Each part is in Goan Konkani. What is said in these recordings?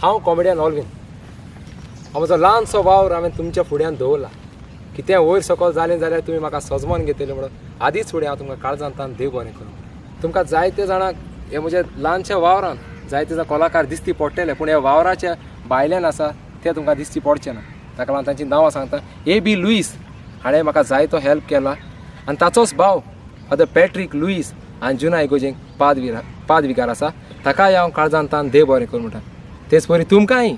हांव कॉमेडियन ऑलवीन. म्हजो ल्हानसो वावर हांवें तुमच्या फुड्यान दवरला. कितें वयर सकयल जालें जाल्यार तुमी म्हाका सजमान घेतले म्हणून आदींच फुडें हांव तुमकां काळजांत देव बरें करूं. तुमकां जायते जाणांक हे म्हज्या ल्हानशा वावरान जायते जाण कलाकार दिसती पडटले, पूण ह्या वावराच्या भायल्यान आसा ते तुमकां दिसती पडचे ना. ताका लागून तांची नांवां सांगता. ए बी लुईस हाणें म्हाका जायतो हेल्प केला आनी ताचोच भाव फादर पॅट्रीक लुईस आनी जुना इगोजेंक पादविगार आसा, ताकाय हांव काळजांत देव बरें करूं म्हणटा. तेच परी तुमकांय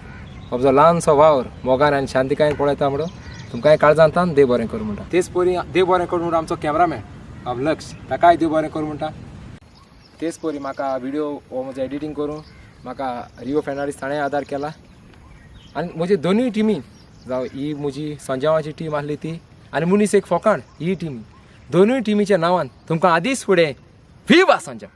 म्हजो ल्हानसो वावर मोगान आनी शांतिकायेन पळयता म्हणून तुमकांय काळजांत देव बरें करूं म्हणटा. तेच परी देव बरें करूं म्हणटा आमचो कॅमेरामॅन बाब लक्ष, ताकाय देव बरें करूं म्हणटा. तेच परी म्हाका व्हिडियो हो म्हजो एडिटींग करूं म्हाका रियो फेर्नांडीस ताणें आदार केला. आनी म्हजी दोनूय टिमी, जावं ही म्हजी संजावाची टीम आसली ती आनी मनीस एक फोकाण ही टीम, दोनूय टिमीच्या नांवान तुमकां आदींच फुडें विवा संजाव.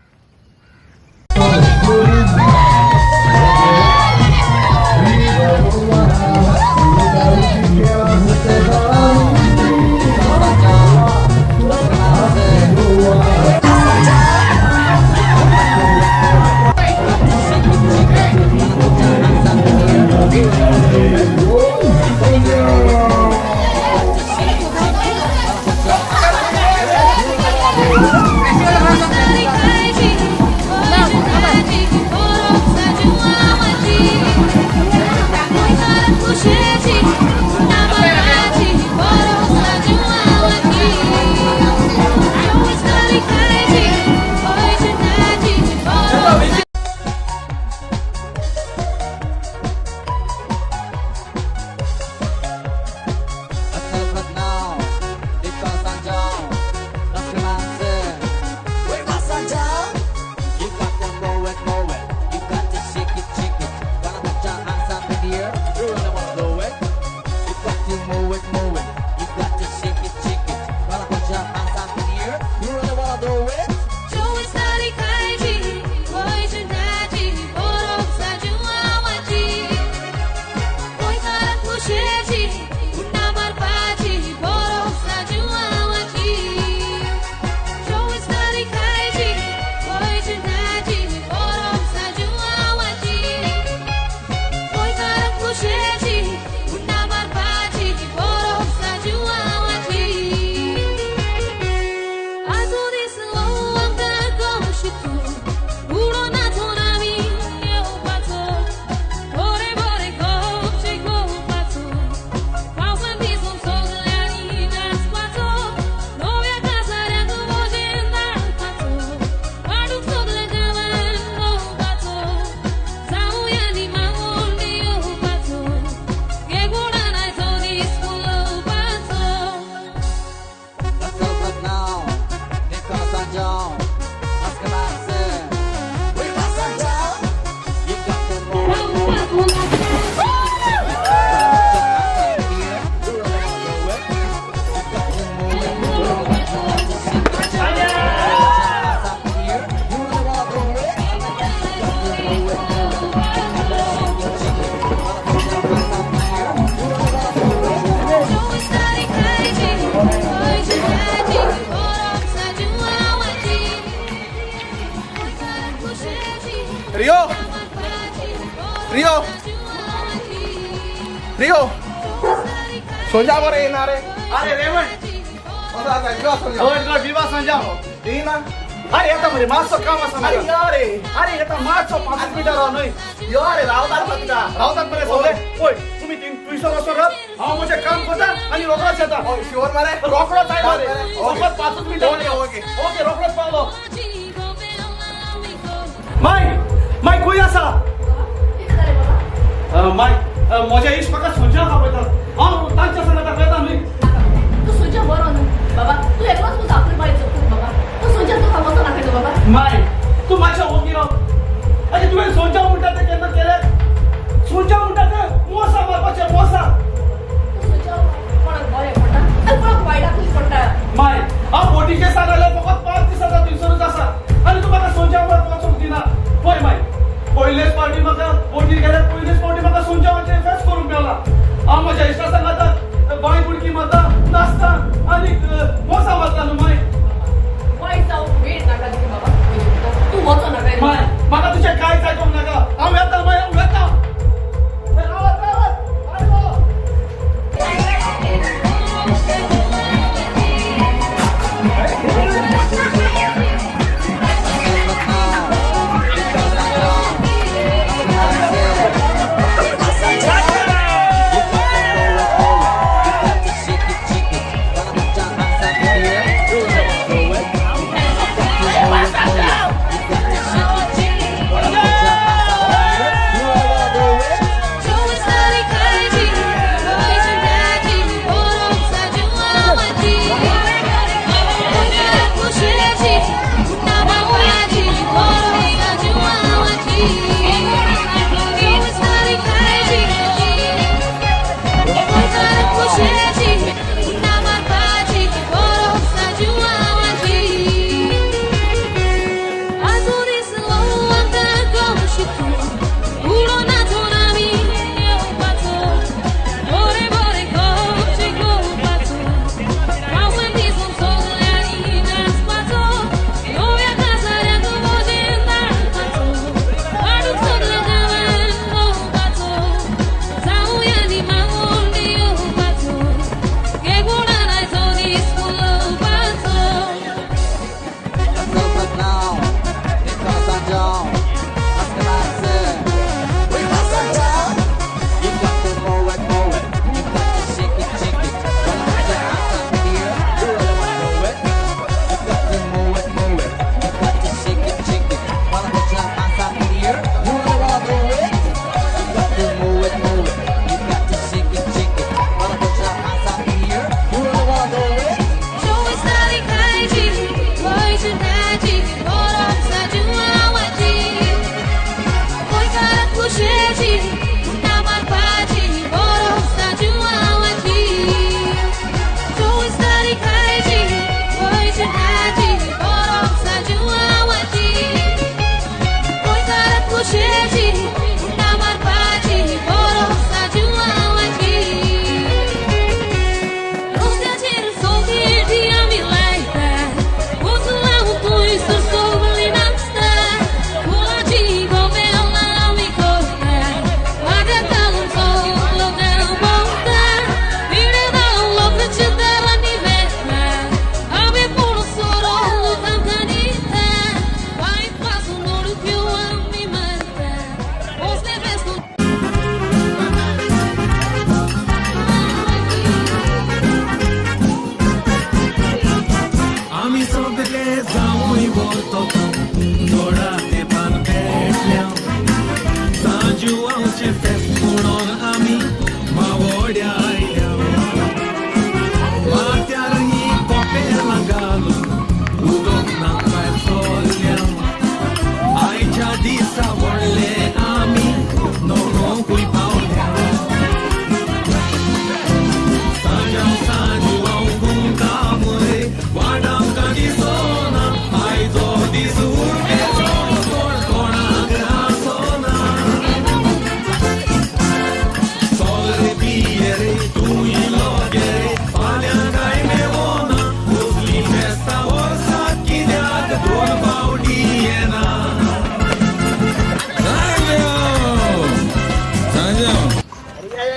Rio! Rio! Rio! Sonja बरें येना रे. अरे रेमंड, विवा सोंजा. हय विवा संजा. येना? अरे येता मरे, मातसो काम आसा. अरे यो रे. अरे येता मातसो 5 मिनटां राव न्हय. यो रे, रावतात तुका. रावतात मरे सगळे. पळय तुमी थंयसर वचोन राव, हांव म्हजें काम करता आनी रोखडोच येता. हय शुअर मरे? रोखडोच आयलो रे, फकत 5 मिनटां. ओके ओके ओके, रोखडोच पावलो. माय माय खंय आसा? माय म्हज्या इश्ट म्हाका संजा आपयतात, हांव तांच्या सांगाता वेता न्हय. तूं संजा बरो न्हू बाबा, तूं एकलोच म्हजो आपुलबाय चोकून बाबा, तूं संजा तुका वचो नाका बाबा. माय तूं मातशें ओगी राव. आनी तुवें संजा म्हणटा तें केन्ना केलें? संजा म्हणटा तें मोसा मारपाचें, मोसा. तूं संजा कोणाक बरें पडटा आनी कोणाक वायटाकूय पडटा. माय हांव बोटीचेर सांगलें फकत 5 दीस आतां थंयसरूच आसा आनी तूं म्हाका संजा मारपाक वचूंक दिना. पळय माय, पयलेच फावटी म्हाका बोटीर गेल्यार पयलेच फावटी म्हाका संजावाचें फेस करूंक मेळ्ळा. हांव म्हज्या इश्टा सांगाता बांय बुडकी मारता, नाचता आनी मोसा मारता न्हू माय. वायट जावंक वेळ नाका दिता बाबा, तूं वचो नाका. माय म्हाका तुजें कांयच आयकोंक नाका. हांव येता माय, हांव येता.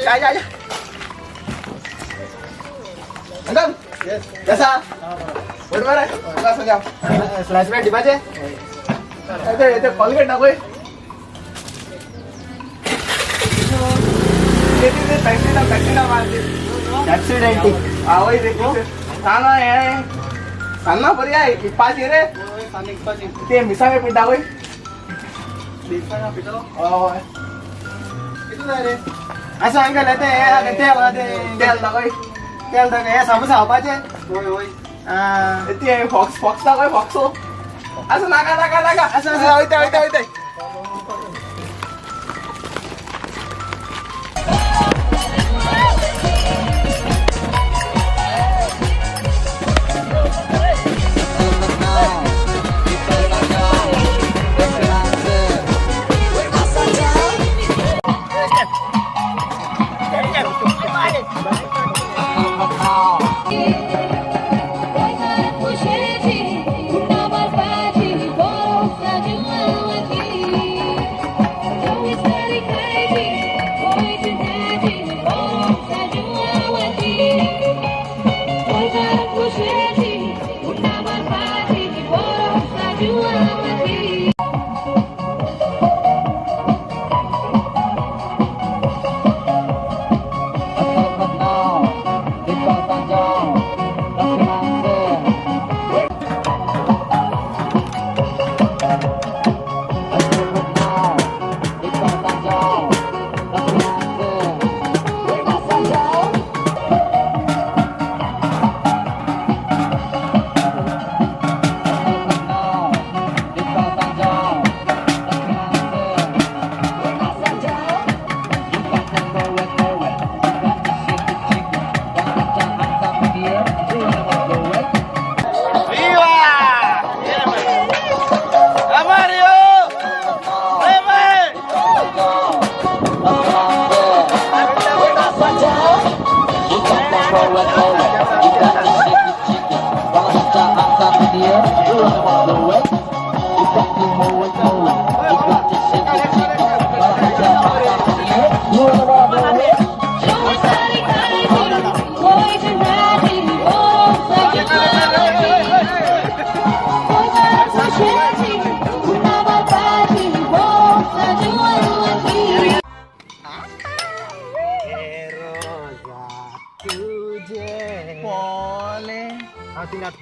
Ya ya ya. Uncle, कसा? बरोबर आहे? कसं जाव? स्लाइस में डिबाचे? येते येते कॉलगेट ना कोई? ते फॅक्टरी ना फॅक्टरी ना मारते. ऍक्सिडेंट आवय देखो. सांगा हे. सांग ना बरी आहे पाच रे. ते मिसांगे पिठा कोई? मिरसांगा पिठो? होय. किती जाय रे? असं अंकल ते तेल तेल दाखय. तेल दाखय हे सामोसा खावपाचे. होय होय. ते फॉक्स फॉक्स दाखय फॉक्सो. असं नाका नाका नाका. असं असं वयता वयता वयता.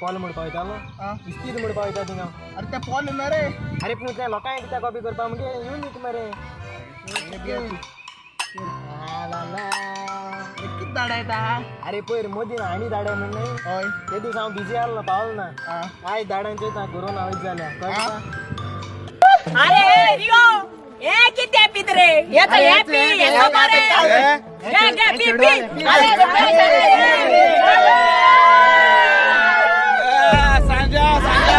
पॉल म्हणपा वयतालो इस्तीद म्हणपा वयता थिंगा. अरे ते पॉल ना रे. अरे पूण ते लोकांक कित्याक कॉपी करपा म्हणजे युनीक मरे. कित धाडायता? अरे पयर मोदीन आनी धाडाय म्हण न्हय. हय. ते दीस हांव बिजी आहलो पावलो ना. आयज धाडांचे करोना वयत जाल्या. अरे रिगो हे कितें पीत रे हे चल हे पी हे सोबा रे घे घे पी पी अरे सांजा सांजा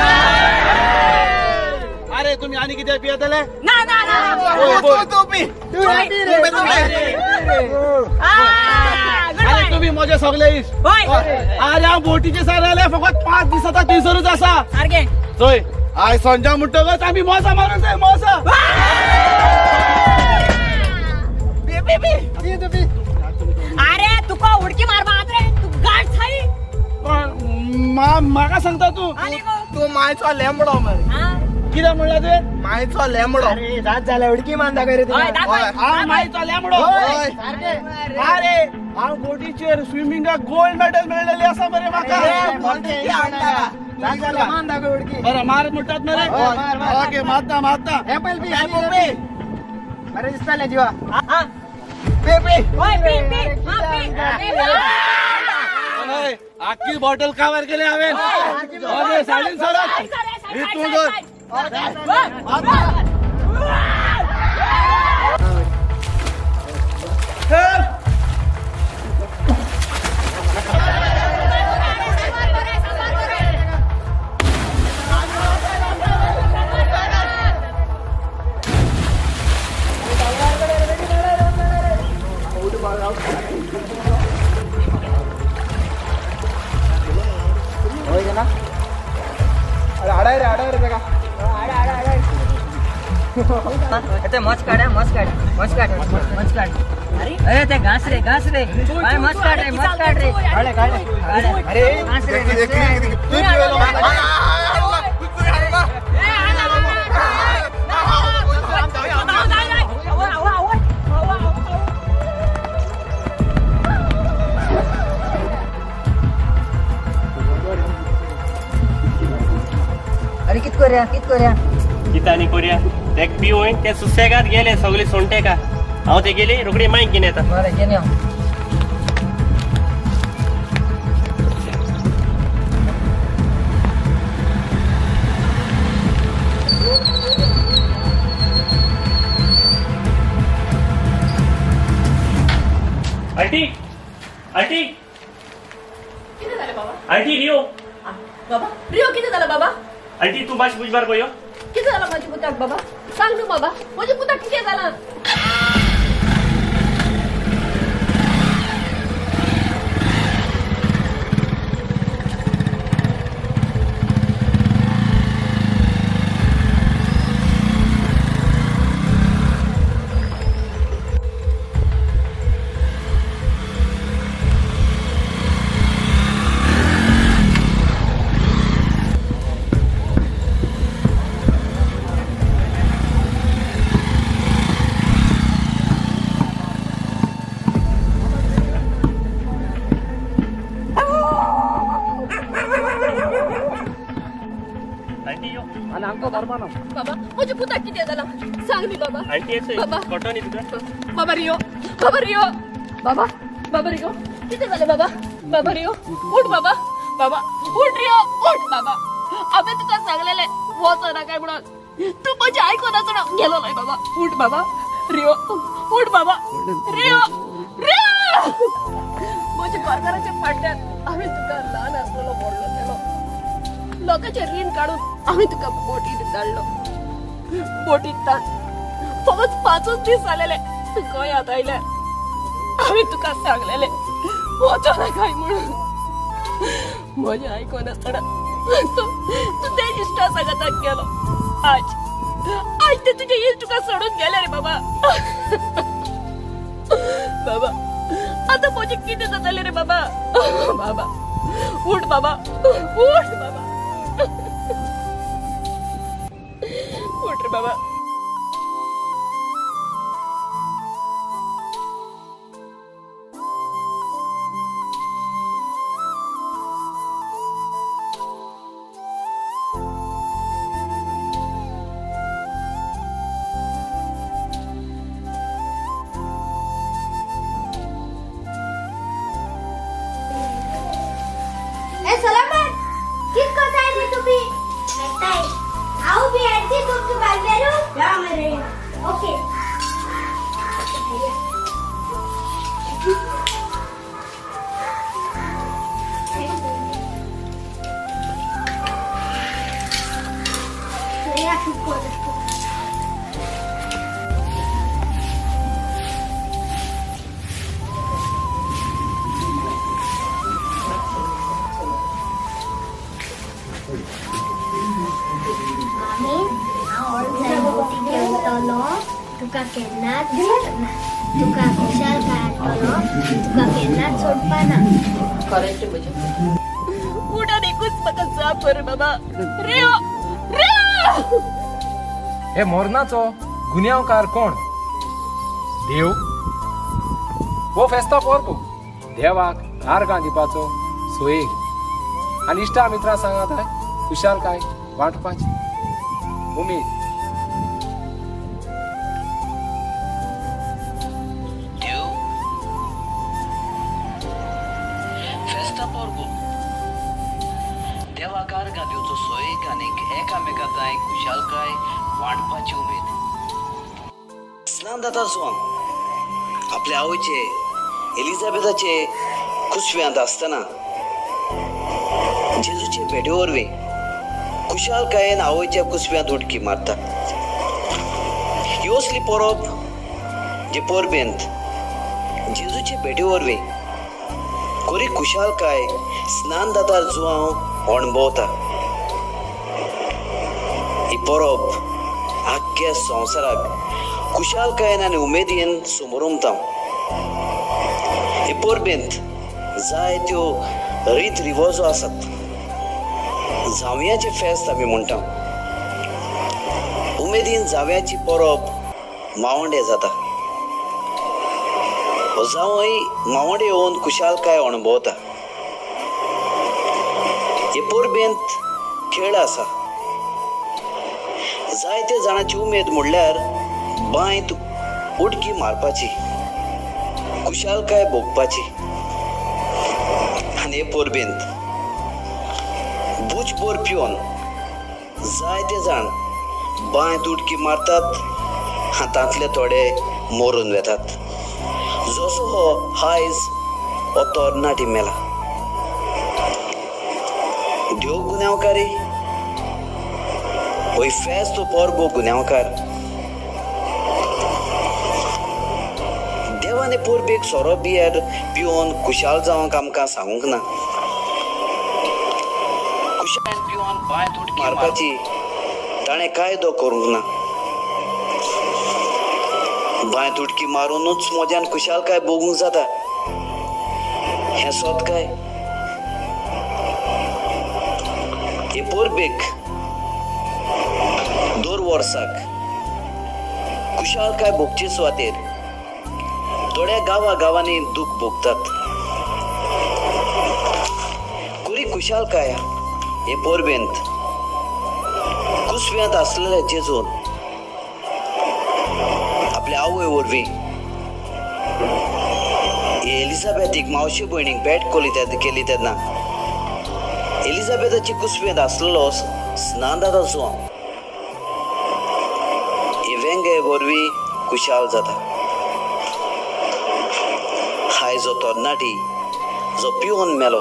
अरे तुम्ही आणि किती पियतले ना ना ना तू तू पी अरे तुम्ही मजा सगळे इश्ट. अरे हांव बोटीचे सर आले फकत 5 दीस आतां थंयसरूच आसा सारखे चोय I संजा म्हणटकच आमी मोजा मारून जाय मोजा. अरे तुका उडकी मारपा आत रे तू गाठ छाई पण म्हाका सांगता तू आनी गो तू मायचो लेंबडो मरे. हा कितें म्हणला तुवें? मायचो लेंबडो. अरे जात झाल्या उडकी मारता काय रे हय तुला? दाखय हांव मायचो लेंबडो. हय. अरे हांव बोटीचेर स्विमिंगाक गोल्ड मेडल मेळ्ळेली आसा मरे म्हाका. जात झाल्या मान दाखव उडकी. बरं मार म्हणटात मरे. मार, मार. ओके मारता मारता. ऍपल पी आणि पी. बरं दिसताले जीवा. हा पी पी. होय पी पी हा पी हय, आखी बॉटल कावर केली हांवें. अरे साडीन सोडत ही तूं धर. अरे आडाय रे आडाय रे तेका. ते मच काढ मच काढ मच काढ मच काढ. अरे ते घास रे घास रे अरे मच काढ रे मच काढ रे. काढले काढले. अरे घास रे देखी देखी देखी. तू पिवेलो. अरे कित कोर्या कित कोर्या कितानी कोरिया तेक पिवून ते सुसेगाद गेले सगळे सोंटे का हांव ते गेली रोखडी मायक घेवन येता. बरं घेऊन यो. आंटी आंटी कितें जालें बाबा? आंटी रियो. बाबा रियो कितें जालें बाबा? आंटी तूं मातशें बुजबार पळय. कितें जालां म्हाज्या पुताक बाबा? सांग न्हू बाबा म्हज्या पुताक कितें जालां? आंटी यो. बाबा म्हज्या पुताक कितें जालां सांग न्ही बाबा. आंटी येच बाबा. कॉटन न्ही तुका. बाबा रियो बाबा रियो बाबा बाबा रियो कितें जालें बाबा? बाबा रियो उठ बाबा बाबा उठ रियो उठ बाबा. हांवें तुका सांगलेलें वचना काय म्हणून तूं म्हजें आयकून आसना गेलो न्हय बाबा. उठ बाबा रियो उठ बाबा रियो रियो. म्हज्या घरकाराच्या फाटल्यान हांवें तुका ल्हान आसलेलो व्हडलो केलो. लोकांचें रीण काडून हांवें तुका बोटीर धाडलो. बोटीत ताण फकत 5 दीस जालेले तूं गोंयांत आयल्यार हांवें तुका सांगलेलें वचो नाकाय म्हणून. म्हजें आयकून आसतना तूं तूं ते इश्टा सांगाताक गेलो. आज आज ते तुजे इश्ट तुका सोडून गेले रे बाबा. बाबा आतां म्हजें कितें जातलें रे बाबा? बाबा उठ बाबा उठ बाबा उठ रे बाबा. ए सलामत कित करताय रे तुम्ही? हांव बी एडती तुमचे बाजलेरू? या मरे. ओके. तुका केन्नाच सोडना, तुका खुशालकाय हाडटलो, तुका केन्नाच सोडपाना. खरें म्हजें उठ आनी एकूच म्हाका जाप कर बाबा. रियो रियो हे मरणाचो गुन्यांवकार कोण? देव? हो फेस्ता परबो देवाक आर्गां दिवपाचो सोयेक आनी इश्टा मित्रां सांगात खुशालकाय वांटपाची उमेद. देव फेस्ता परबो देवाक आर्गां दिवचो सोयेक आनीक एकामेका तांय खुशालकाय वांटपाची उमेद. स्नान जाता आपल्या आवयचे एलिझाबेथाचे कुसव्यांत आसतना जेजूचे भेटे वरवीं खुशालकायेन आवयच्या कुसव्यांत उडकी मारता. ही असली परब जे परबेंत जेजूचे भेटे वरवीं खरी खुशालकाय स्नान दातार जुवांव अणभवता. ही परब आख्ख्या संवसाराक खुशालकायेन आनी उमेदीन समोर उमता. हे परबेंत जायत्यो रीत रिवाजो आसात. जावयाचें फेस्त आमी म्हणटा. उमेदीन जावयाची परब मावंडे जाता. हो जांवय मावंडे येवन खुशालकाय अणभवता. हे परबेंत खेळ आसा. जायते जाणांची उमेद म्हणल्यार बांयत उडकी मारपाची, खुशालकाय भोगपाची. आनी हे परबेंत बुचभर पिवन जायते जाण बांयत उडकी मारतात, हातांतले थोडे मरून वेतात. जसो हो हायज हो तरणाटी मेला. देव गुन्यांवकारी होय फेस्त परबो गुन्यांवकार. देवान परबेक सोरो बियर पिवन खुशाल जावंक आमकां सांगूंक ना. खुशाल पिवन बांयत उडकी मारपाची ताणें कायदो करूंक ना. बांयत उडकी मारुनूच म्हज्यान खुशालकाय भोगूंक जाता हें सोद काय? हे परबेक दर वर्साक खुशालकाय भोगचे सुवातेर थोड्या गांवा गांवांनी दूख भोगतात. खरी खुशालकाय हे परबेंत कुसव्यांत आसलेल्या जेजून आपल्या आवय वरवीं एलिझाबेथीक मावशे भयणीक भेट केली तेन्ना एलिझाबेथाची कुसव्यांत आसलेलो स्नानदादा जुवांव हे वेंगे वरवीं खुशाल जाता. आयज जो तरणाटी जो पिवन मेलो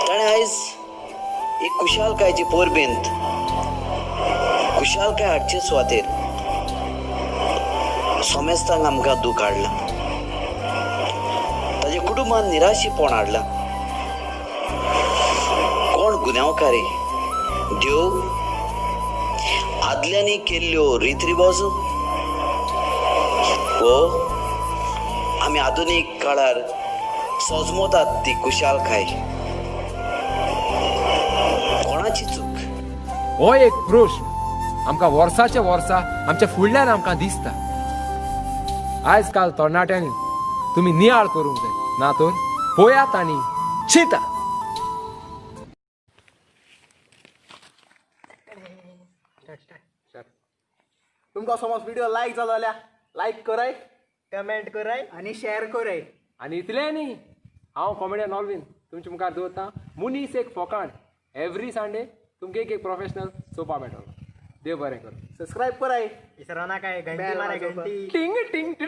ताणें आयज एक खुशालकायची परबेंत खुशालकाय हाडचे सुवातेर सोमेस्तांक आमकां दूख हाडलां. ताच्या कुटुंबान निराशीपण हाडलां. कोण गुन्यांवकारी? देव? आदल्यांनी केल्ल्यो रीत रिवाजो वो आमी आधुनीक काळार सोजमोतात ती खुशालकाय? कोणाची चूक? हो एक प्रश्न आमकां वर्साचे वर्सा आमच्या फुडल्यान आमकां दिसता. आयज काल तरणाट्यांनी तुमी नियाळ करूंक जाय, ना तर पळयात आनी चिंता. तुमकां समज व्हिडिओ लायक जालो जाल्यार लायक कराय, कमेंट कराय आनी शेअर कराय. आनी इतलें न्ही, हांव कॉमेडियन ऑलवीन तुमच्या मुखार दवरता मुनीस एक फोकाण. एवरी संडे तुमकां एक एक प्रोफेशनल चोवपा मेळटलो. देव बरें करूं. सबस्क्रायब कराय, विसरो नाकाय, घंटी माराय, घंटी. टिंग टिंग टिंग.